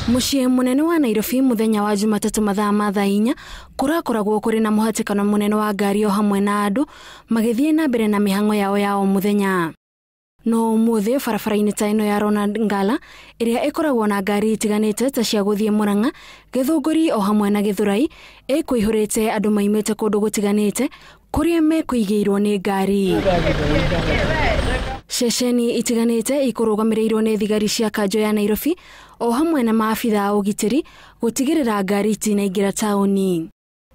Muciĩ munene wa Nairobi muthenya wa Jumatatu mathaa ma thaa inya kurakoragwo kuri na muhatĩkano munene wa ngari o hamwe na andu magĩthiĩ na mbere na mĩhang'o yao ya o muthenya. No ũmũthĩ barabara-inĩ ta ĩno ya Ronald Ngala ĩrĩa ĩkoragwo na ngari itiganĩte ta cia gũthiĩ Murang'a, Gĩthũngũri o hamwe na Gĩthũrai ĩkũihũrĩte andũ maimĩte kũndũ gũtiganĩte kũrĩa mekũigĩirwo nĩ ngari. Ceceni itiganĩte ikũrũgamĩrĩirwo nĩ thigari cia kanjũ ya Nairobi o hamwe na maabitha a ũgitĩri gũtigĩrĩra ngari itinaingĩra taũni.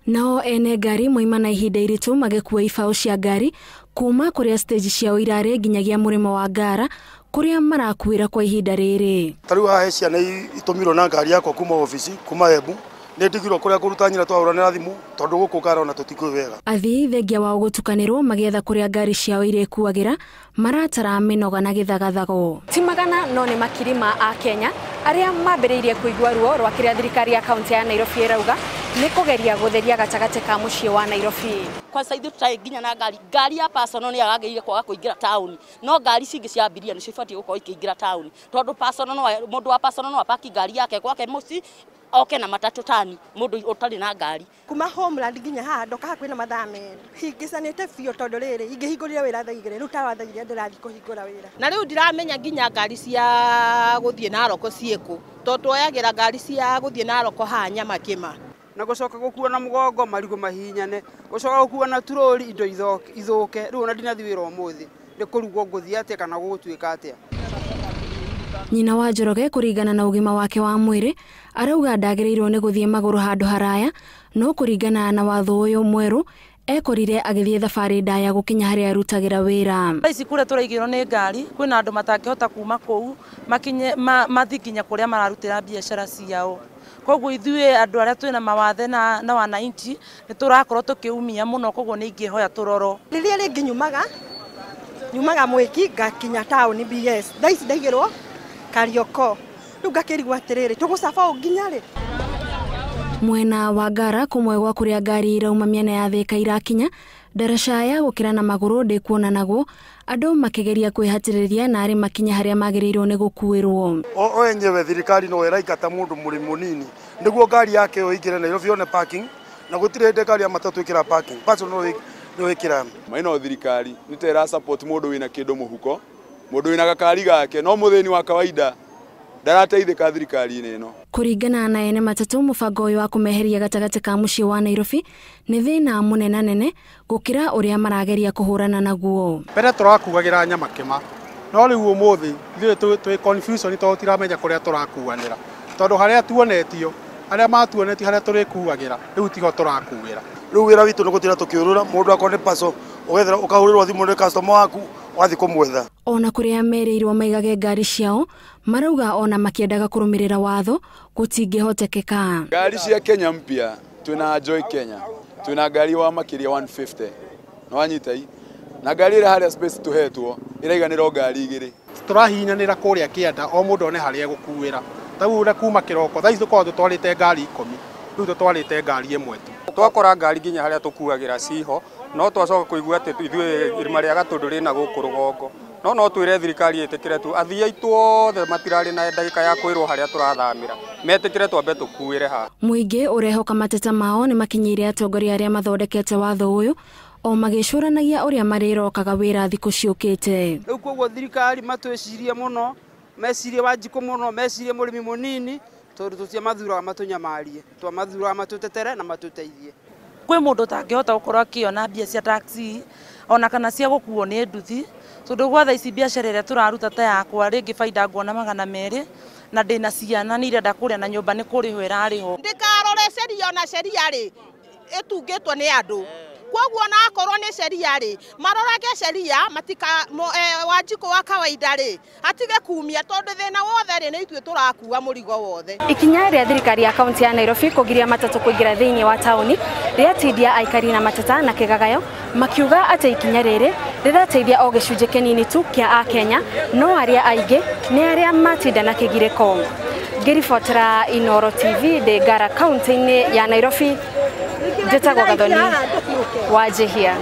Nao ene ngari moima na ihinda iritũ magĩkua ibaũ cia ngari kuma kũrĩa stage ciao irarĩ nginyagia mũrĩmo wa Ngara kũrĩa marakuĩra kwa ihinda rĩrĩ. Ta rĩu haha he ciana itũmirwo na ngari yakwa kuma obici kuma Embu nĩ ndigirwo kũrĩa kũruta nyina twahũranĩra thimũ tondũ gũkũ Ngara ona tũtikũĩ wega. Athii thengia wao gũtukanĩrwo magĩetha kũrĩa ngari ciao irĩkuagĩra maratara mĩnoga na gĩthagathago. Ti magana no nĩ makiri ma Akenya arĩa mambĩrĩirie kũigua ruo rwa kĩrĩa thirikari ya kaunti ya Nairobi ĩrauga nĩ kũgeria gũtheria gatagatĩ ka mũciĩ wa Nairobi. Kwanza ithuĩ tũtarĩ nginya na ngari, ngari ya personal nĩ yagĩrĩire kwaga kũingĩra taũni, no ngari cingĩ cia abiria nĩcio ibatiĩ gũkorwo ikĩingĩra taũni tondũ personal no mũndũ wa personal no apaki ngari yake gwake mũciĩ oke na matatũ tani mũndũ ũtarĩ na ngari. Kuma homeland nginya haha ndoka hakuhĩ na mathaa merĩ hingicanĩte biũ tondũ rĩrĩ ingĩhingũrire wĩra thaa igĩrĩ rĩu tawa thaa igĩrĩ ndĩrathiĩ kũhingũra wĩra. Na rĩu ndiramenya nginya ngari cia gũthiĩ Naroko ciĩkũ tondũ tuoyagĩra ngari cia gũthiĩ Naroko haha Nyamakĩma. Na gũcoka gũkua na mũgongo marigũ mahihinyane, gũcoka gũkua na turori indo ithũke, rĩu ona ndinathiĩ wĩra ũmũthĩ nĩ kũrugwo ngũthiĩ atĩa kana gũgũtuĩka atĩa. Nyina wa Njoroge kũringana na ũgima wake wa mwĩrĩ arauga ndagĩrĩirwo nĩ gũthiĩ magũrũ handũ haraya, no kũringana na watho ũyũ mwerũ ekorire agĩthiĩ thabarĩ ndaya gũkinya harĩa arutagĩra wĩra. Thaa ici kũrĩa tũraigĩrwo nĩ ngari kwĩna andũ matangĩhota kuma kũu makinye mathiĩ nginya kũrĩa mararutĩra biacara ciao. Koguo ithuĩ andũ arĩa twĩna mawathe na wananchi nĩ tũrakorwo tũkĩumia mũno, koguo nĩ ingĩhoya tũrorwo. Rĩrĩa rĩngĩ nyumaga Mwĩki ngakinya taũni BS, thaa ici ndaigĩrwo Karioko, rĩu ngakĩrigwo atĩrĩrĩ tũgũcaba ũ nginya rĩ. Mwena wa Ngara kũmwe gwa kũrĩa ngari irauma mĩena ya Thika irakinya ndaraca ya gũkĩra na magũrũ ndĩkuonanagwo andũ makĩgeria kwĩhatĩrĩria na arĩ makinya harĩa magĩrĩirwo nĩ gũkuĩrwo. O enyewe thirikari no ĩraingata mũndũ mũrĩmi mũnini nĩguo ngari yake ĩyo ĩingĩre Nairobi yone parking, na gũtirĩ hĩndĩ ngari ya matatũ ĩkĩra parking, personal no ĩkĩra. Maino thirikari nĩ ta ĩra support mũndũ wĩna kĩndũ mũhuko, mũndũ wĩna gakari gake, no mũthĩni wa kawaida ndarateithĩka thirikari-inĩ ĩno. Kũringana na ene matatũ mũbango ũyũ wa kũmeheria gatagatĩ ka mũciĩ wa Nairobi nĩ thĩna mũnenanene gũkĩra ũrĩa marageria kũhũrana naguo. Mbere tũrakuagĩra Nyamakĩma, no rĩu ũmũthĩ ithuĩ twĩ confusion tondũ tũtiramenya kũrĩa tũrakuanĩra, tondũ harĩa tuonetio, arĩa matuonetie harĩa tũrĩkuagĩra rĩu tiho tũrakuĩra. Rĩu wĩra witũ nĩ gũtinda tũkĩũrũra mũndũ akorwo nĩ paso ũgethera ũkahũrĩrwo thimũ nĩ customer waku wathiĩ kũmwetha. Ona kũrĩa merĩirwo maigage ngari ciao marauga ona makĩendaga kũrũmĩrĩra watho gũtingĩhotekeka. Ngari cia Kenya mpya twĩna Joy Kenya twĩna ngari wa makĩria 150 na wanyita i na ngari ĩrĩa harĩa space tũhetwo ĩraiganĩra ngari igĩrĩ. Tũrahihinyanĩra kũrĩa kĩanda o mũndũ one harĩa egũkuĩra, ta rĩu ũrĩa kuma kĩroko thaa ici tũkoragwo tũtwarĩte ngari 10 rĩu tũtwarĩte ngari ĩmwe tu. Twakora ngari nginya harĩa tũkuagĩra ciho, no twacoka kũigua atĩ ithuĩ irima rĩa Gatũndũ rĩna gũkũ rũgongo, no twĩre thirikari ĩtĩkĩre tu athii aitũ othe matirarĩ na ndagĩka ya kwĩrwo harĩa tũrathamĩra, metĩkĩre twambe tũkuĩre haha. Mũingĩ ũrehoka mateta mao nĩ makinyĩire atongoria arĩa mathondekete watho ũyũ o magĩcũranagia ũrĩa marĩrokaga wĩra thikũ ciũkĩte. Rĩu koguo thirikari matwĩcirie mũno, mecirie Wanjikũ mũno, mecirie mũrĩmi mũnini tondũ tũtiamathuraga matũnyamarie, twamathuraga matũtetere na matũteithie. Kwĩ mũndũ ũtangĩhota gũkorwo akĩona mbia cia taxi ona kana cia gũkuo nĩ nduthi, tondũ gwa thaa ici biacara ĩrĩa tũraruta ta yakwa rĩngĩ baida nguona 200 na ndĩna ciana nĩ irenda kũrĩa na nyũmba nĩ kũrĩhwo ĩrarĩhwo. Ndĩkarore sheria ona sheria rĩ ĩtungĩtwo nĩ andũ, koguo ona akorwo nĩ sheria rĩ marorage sheria matika Wanjikũ wa kawaida rĩ atige kumia tondũ thĩna wothe rĩ nĩ ithuĩ tũrakua mũrigo wothe. Ikinya rĩa thirikari ya kaunti ya Nairobi kũgiria matatũ kũingĩra thĩinĩ wa taũni rĩatindia aikari na mateta na kĩgagayo makiuga atĩ ikinya rĩrĩ rĩrateithia o gĩcunjĩ kĩnini tu kĩa Akenya, no arĩa aingĩ nĩ arĩa matinda na kĩgirĩko. Ngĩribotera Inooro TV ndĩ Ngara kaunti-inĩ ya Nairobi, njĩtagwo Gathoni Wanjihia.